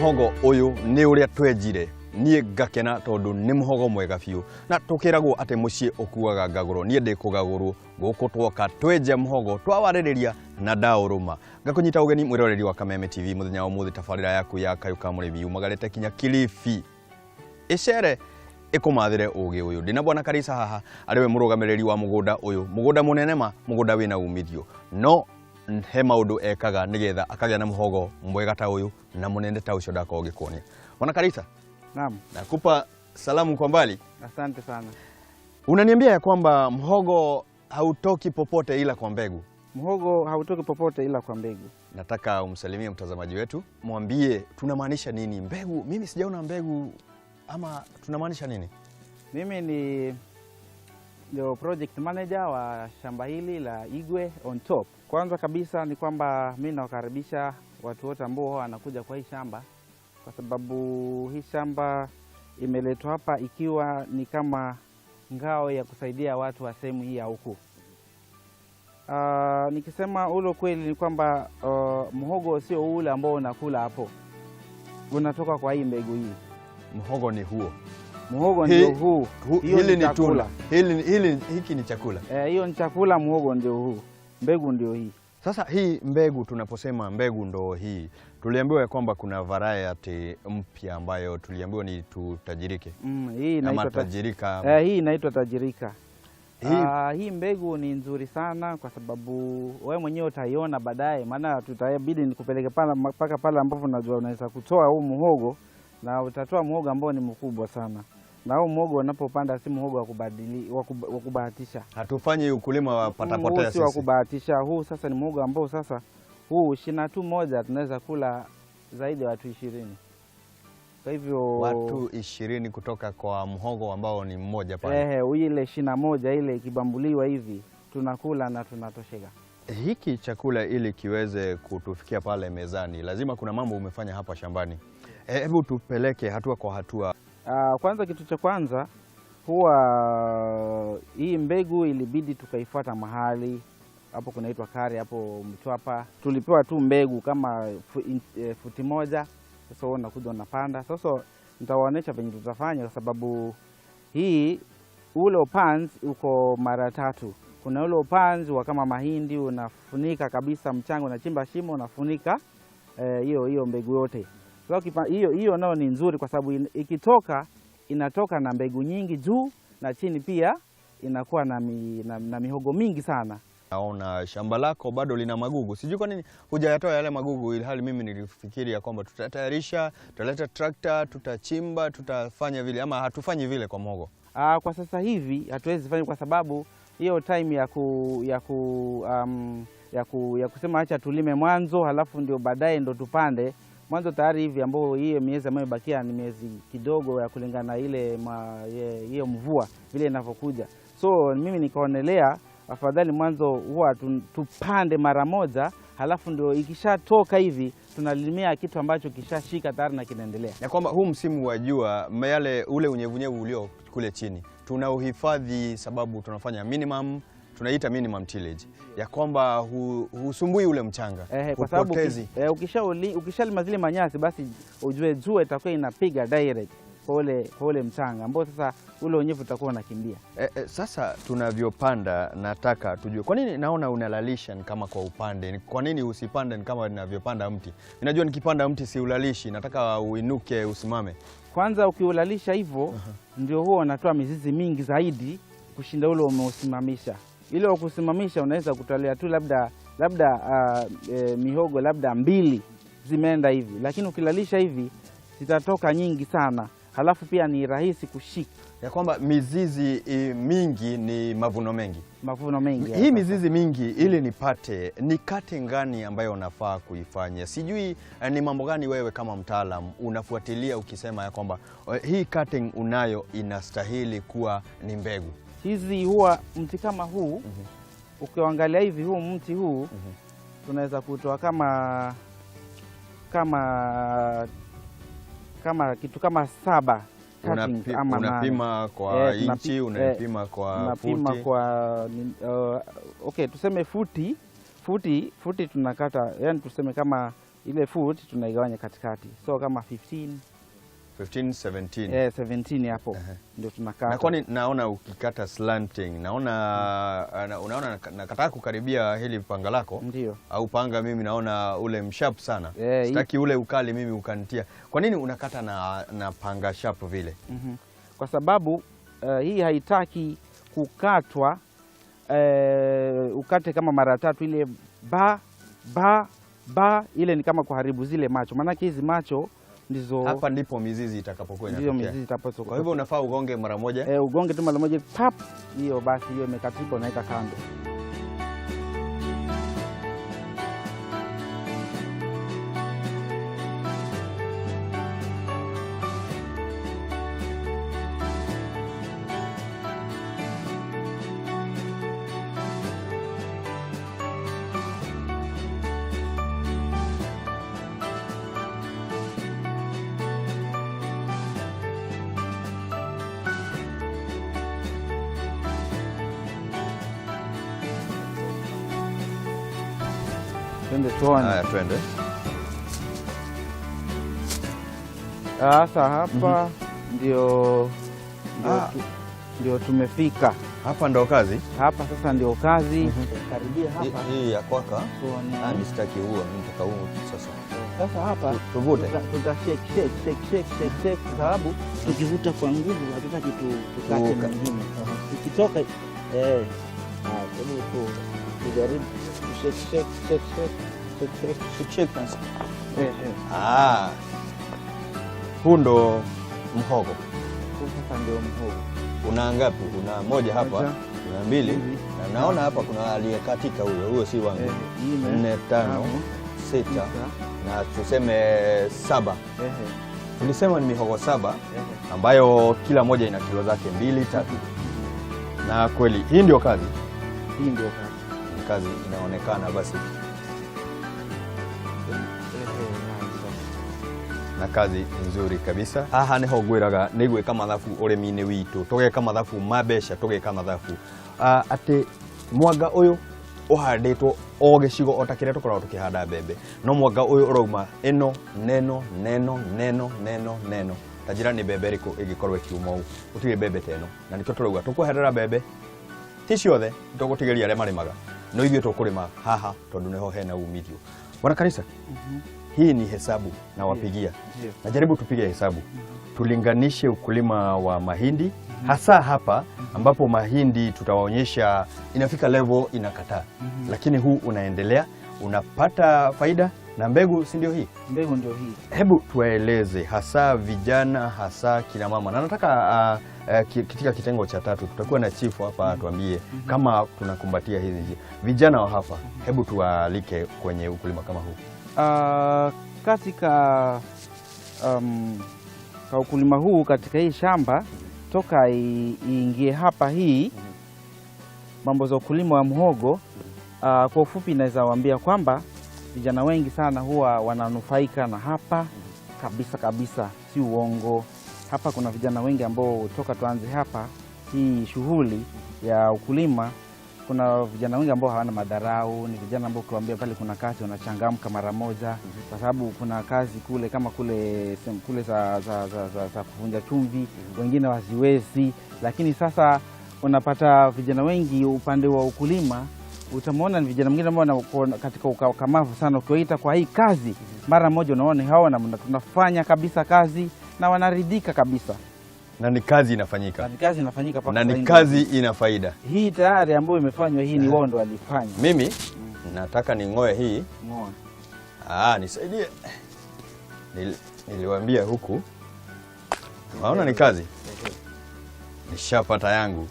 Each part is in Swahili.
Muhogo uyu ni uria twenjire, niĩ ngakena tondu nĩ mũhogo mwega biũ, na tũkĩragwo atĩ mũciĩ ũkuaga ngagũro. Niĩ ndĩ kũgagũrwo gũkũ, twoka twenje mũhogo, twawarĩrĩria na ndaũrũma. Ngakũnyita ũgeni, mwĩroreri wa Kameme TV, mũthenya wa ũmũthĩ tabarĩra yaku ya Kayũ ka Mũrĩmi yumagarĩte kinya Kilifi ĩcere ĩkũmathĩre ũgĩ ũyũ. Ndĩna bwana Karisa haha, arĩ we mũrũgamĩrĩri wa mũgũnda ũyũ, mũgũnda mũnene ma, mũgũnda wĩna umithio, no he maũndũ ekaga nĩgetha akagĩa na mũhogo mwega ta ũyũ na mũnene ta ũcio ndakorwo ngĩkuonia. Bwana Karisa. Naam. Nakupa salamu kwa mbali. Asante sana. Unaniambia ya kwamba mhogo hautoki popote ila kwa mbegu. Mhogo hautoki popote ila kwa mbegu. Nataka umsalimie mtazamaji wetu, mwambie tunamaanisha nini mbegu. Mimi sijaona mbegu, ama tunamaanisha nini? Mimi ni ndio project manager wa shamba hili la Igwe on Top. Kwanza kabisa ni kwamba mi nawakaribisha watu wote ambao wanakuja kwa hii shamba, kwa sababu hii shamba imeletwa hapa ikiwa ni kama ngao ya kusaidia watu wa sehemu hii ya huku. Nikisema ule kweli ni kwamba mhogo sio ule ambao unakula hapo, unatoka kwa hii mbegu hii. Mhogo ni huo. Mhogo ndio huu. Hiyo hili ni tunda. Hili hiki ni chakula. Hiyo ni chakula, mhogo ndio huu. Mbegu ndio hii. Sasa hii mbegu, tunaposema mbegu ndo hii, tuliambiwa ya kwamba kuna variety mpya ambayo tuliambiwa ni tutajirike. Hii inaitwa tajirika. Hii inaitwa tajirika. Hii mbegu ni nzuri sana kwa sababu wewe mwenyewe utaiona baadaye, maana tutabidi nikupeleke mpaka pale ambapo unajua unaweza kutoa huu muhogo, na utatoa muhogo ambao ni mkubwa sana. Na huu muhogo unapopanda si muhogo wa kubadili, wa kubahatisha. Hatufanyi ukulima wa patapotea sisi. Si wa kubahatisha. Huu sasa ni muhogo ambao sasa huu shina tu moja tunaweza kula zaidi ya watu 20. Kwa hivyo watu 20 kutoka kwa mhogo ambao ni mmoja pale. Ile shina moja ile ikibambuliwa hivi tunakula na tunatosheka. Hiki chakula ili kiweze kutufikia pale mezani, lazima kuna mambo umefanya hapa shambani. Hebu tupeleke hatua kwa hatua. Kwanza kitu cha kwanza huwa hii mbegu ilibidi tukaifuata mahali hapo kunaitwa Kari hapo Mtwapa. Tulipewa tu mbegu kama futi moja. Sasa wewe unakuja unapanda. Sasa nitawaonesha venye tutafanya, kwa sababu hii ule upanzi uko mara tatu. Kuna ule upanzi wa kama mahindi, unafunika kabisa mchanga, unachimba shimo, unafunika hiyo mbegu yote. Sasa hiyo nao ni nzuri kwa sababu ikitoka inatoka na mbegu nyingi juu na chini, pia inakuwa na mihogo mingi sana. Naona shamba lako bado lina magugu. Sijui kwa nini hujayatoa yale magugu, ilhali mimi nilifikiria kwamba tutatayarisha, tutaleta trakta, tutachimba, tutafanya vile, ama hatufanyi vile kwa mhogo. Kwa sasa hivi hatuwezi fanya kwa sababu hiyo time ya kusema acha tulime mwanzo halafu ndio baadaye ndo tupande. Mwanzo tayari hivi ambao hiyo miezi ambayo imebakia ni miezi kidogo ya kulingana ile hiyo mvua vile inavyokuja. So mimi nikaonelea afadhali mwanzo huwa tupande mara moja, halafu ndio ikishatoka hivi tunalimia kitu ambacho kishashika tayari na kinaendelea. Na kwamba huu msimu wa jua, yale ule unyevunyevu ulio kule chini tunauhifadhi, sababu tunafanya minimum, tunaita minimum tillage, ya kwamba husumbui ule mchanga. Kwa sababu ukishalima zile manyasi basi ujue jua itakuwa inapiga direct kwa ule mchanga ambao sasa ule unyevu utakuwa unakimbia. Sasa tunavyopanda nataka tujue kwa nini naona unalalisha ni kama kwa upande. Kwa nini usipande ni kama ninavyopanda mti? Ninajua nikipanda mti siulalishi, nataka uinuke usimame. Kwanza ukiulalisha hivyo ndio huo unatoa mizizi mingi zaidi kushinda ule umeusimamisha. Ile ukusimamisha unaweza kutolea tu labda mihogo labda 2 zimeenda hivi, lakini ukilalisha hivi zitatoka nyingi sana. Halafu pia ni rahisi kushika. Ya kwamba mizizi mingi ni mavuno mengi. Mavuno mengi. Hii mizizi mingi ili nipate, ni kati gani ambayo nafaa kuifanya? Sijui ni mambo gani wewe kama mtaalam unafuatilia ukisema ya kwamba hii cutting unayo inastahili kuwa ni mbegu. Hizi huwa mti kama huu, ukiangalia hivi huu mti huu, tunaweza kutoa kama kitu kama 7 cuttings ama 8. Unapima kwa inchi, unapima kwa futi. Unapima kwa okay, tuseme futi tunakata, yani tuseme kama Ile foot tunaigawanya katikati, so kama 15 15 17. 17 hapo ndio tunakata. Na kwani naona ukikata slanting, naona unaona nakataa kukaribia hili panga lako. Ndio. Au panga mimi naona ule msharp sana. Eh. Sitaki ule ukali mimi ukanitia. Kwa nini unakata na panga sharp vile? Kwa sababu hii haitaki kukatwa ukate kama mara tatu ile ba ba ba, ile ni kama kuharibu zile macho, maanake hizi macho ndizo Hapa ndipo mizizi itakapokuwa ndizo inatokea. mizizi itapaswa. Kwa hivyo unafaa ugonge mara moja. Ugonge tu mara moja pap, hiyo basi, hiyo imekatika, unaweka kando. Twende tuone. Haya, twende. Sasa hapa ndio, ndio tumefika Hapa ndo kazi. Hapa sasa ndio kazi. Karibia hapa Hii ya kwaka. Tuone. Ah, mimi sitaki huo, mimi nataka huu sasa. Sasa hapa Tuvute. tuta shake shake shake shake shake shake, kwa sababu tukivuta kwa nguvu hatutaki tukate mwingine. Tukitoka haya, hebu tujaribu tu shake shake shake shake shake shake Shake sasa. Eh. Ah. Huu ndo mhogo. Huu sasa ndio mhogo. Una ngapi? Kuna moja hapa, Moja. kuna mbili, Mbili. na naona hapa kuna aliyekatika huyo, huyo si wangu. Nne, 4, 5, tano, 6 sita. Na tuseme 7. Tulisema ni mihogo 7 ambayo kila moja ina kilo zake 2, 3. Na kweli hii ndio kazi. Hii ndio kazi. Ni kazi inaonekana basi. Na kazi nzuri kabisa. Haha niho ngwiraga nĩ gwĩka mathabu ũrĩmi-inĩ witũ, tũgeka mathabu ma mbeca, tũgeka mathabu atĩ mwanga ũyũ ũhandĩtwo o gĩcigo o ta kĩrĩa tũkoragwo tũkĩhanda mbembe, no mwanga ũyũ ũrauma ĩno neno neno neno neno neno. Ta njĩra nĩ mbembe ĩrĩkũ ĩngĩkorwo ĩkiuma ũũ? Gũtirĩ mbembe ta ĩno, na nĩkĩo tũrauga tũkweherera mbembe ti ciothe, tũgũtigĩria arĩa marĩmaga, no ithuĩ tũkũrĩma haha tondũ nĩho hena umithio. Bwana Karisa, hii ni hesabu nawapigia. Najaribu tupige hesabu, tulinganishe ukulima wa mahindi hasa hapa ambapo mahindi tutawaonyesha inafika level inakataa, lakini huu unaendelea, unapata faida na mbegu, si ndio hii? Mbegu ndio hii. Hebu tuwaeleze hasa vijana, hasa kina mama, na nataka katika kitengo cha tatu tutakuwa na chifu hapa atuambie kama tunakumbatia hizi njia. Vijana wa hapa, hebu tuwaalike kwenye ukulima kama huu. Katika kwa ukulima huu katika hii shamba toka iingie hapa hii mambo za ukulima wa mhogo, kwa ufupi naweza waambia kwamba vijana wengi sana huwa wananufaika na hapa kabisa kabisa, si uongo. Hapa kuna vijana wengi ambao toka tuanze hapa hii shughuli ya ukulima, kuna vijana wengi ambao hawana madharau. Ni vijana ambao ukiwaambia pale kuna kazi wanachangamka mara moja, kwa sababu kuna kazi kule kama kule sehemu kule za kuvunja chumvi, wengine waziwezi. Lakini sasa unapata vijana wengi upande wa ukulima, utamwona ni vijana mwingine ambao wanakuwa katika ukakamavu sana. Ukiwaita kwa hii kazi mara moja, unaona hawa tunafanya kabisa kazi na wanaridhika kabisa, Na ni kazi inafanyika, na ni kazi inafanyika mpaka na ni sasa hivi. kazi ina faida. Hii tayari ambayo imefanywa hii ni wao ndo walifanya. Mimi nataka ning'oe hii. Ng'oa. Nisaidie. Niliwaambia huku, naona ni kazi, nishapata yangu.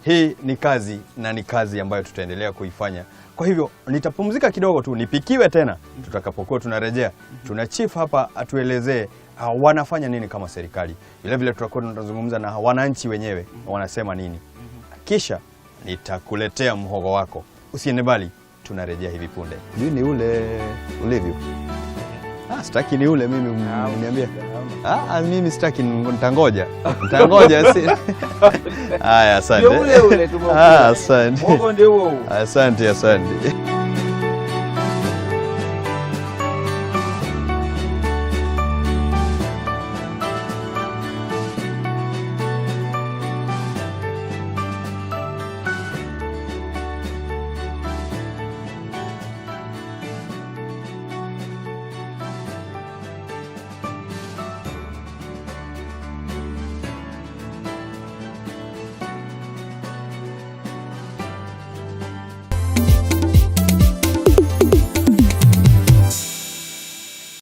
Hii ni kazi na ni kazi ambayo tutaendelea kuifanya. Kwa hivyo nitapumzika kidogo tu nipikiwe tena. Tutakapokuwa tunarejea, tuna chief hapa atuelezee wanafanya nini kama serikali. Vilevile tutakuwa tunazungumza na wananchi wenyewe wanasema nini. Kisha nitakuletea mhogo wako. Usiende mbali, tunarejea hivi punde. Sijui ni ule ulivyo. Sitaki ni ule mimi, niambie. Mimi sitaki, nitangoja. Nitangoja si. Haya, asante. Ndio ule ule tumekula. Asante. Mhogo ndio huo huo. Asante, asante.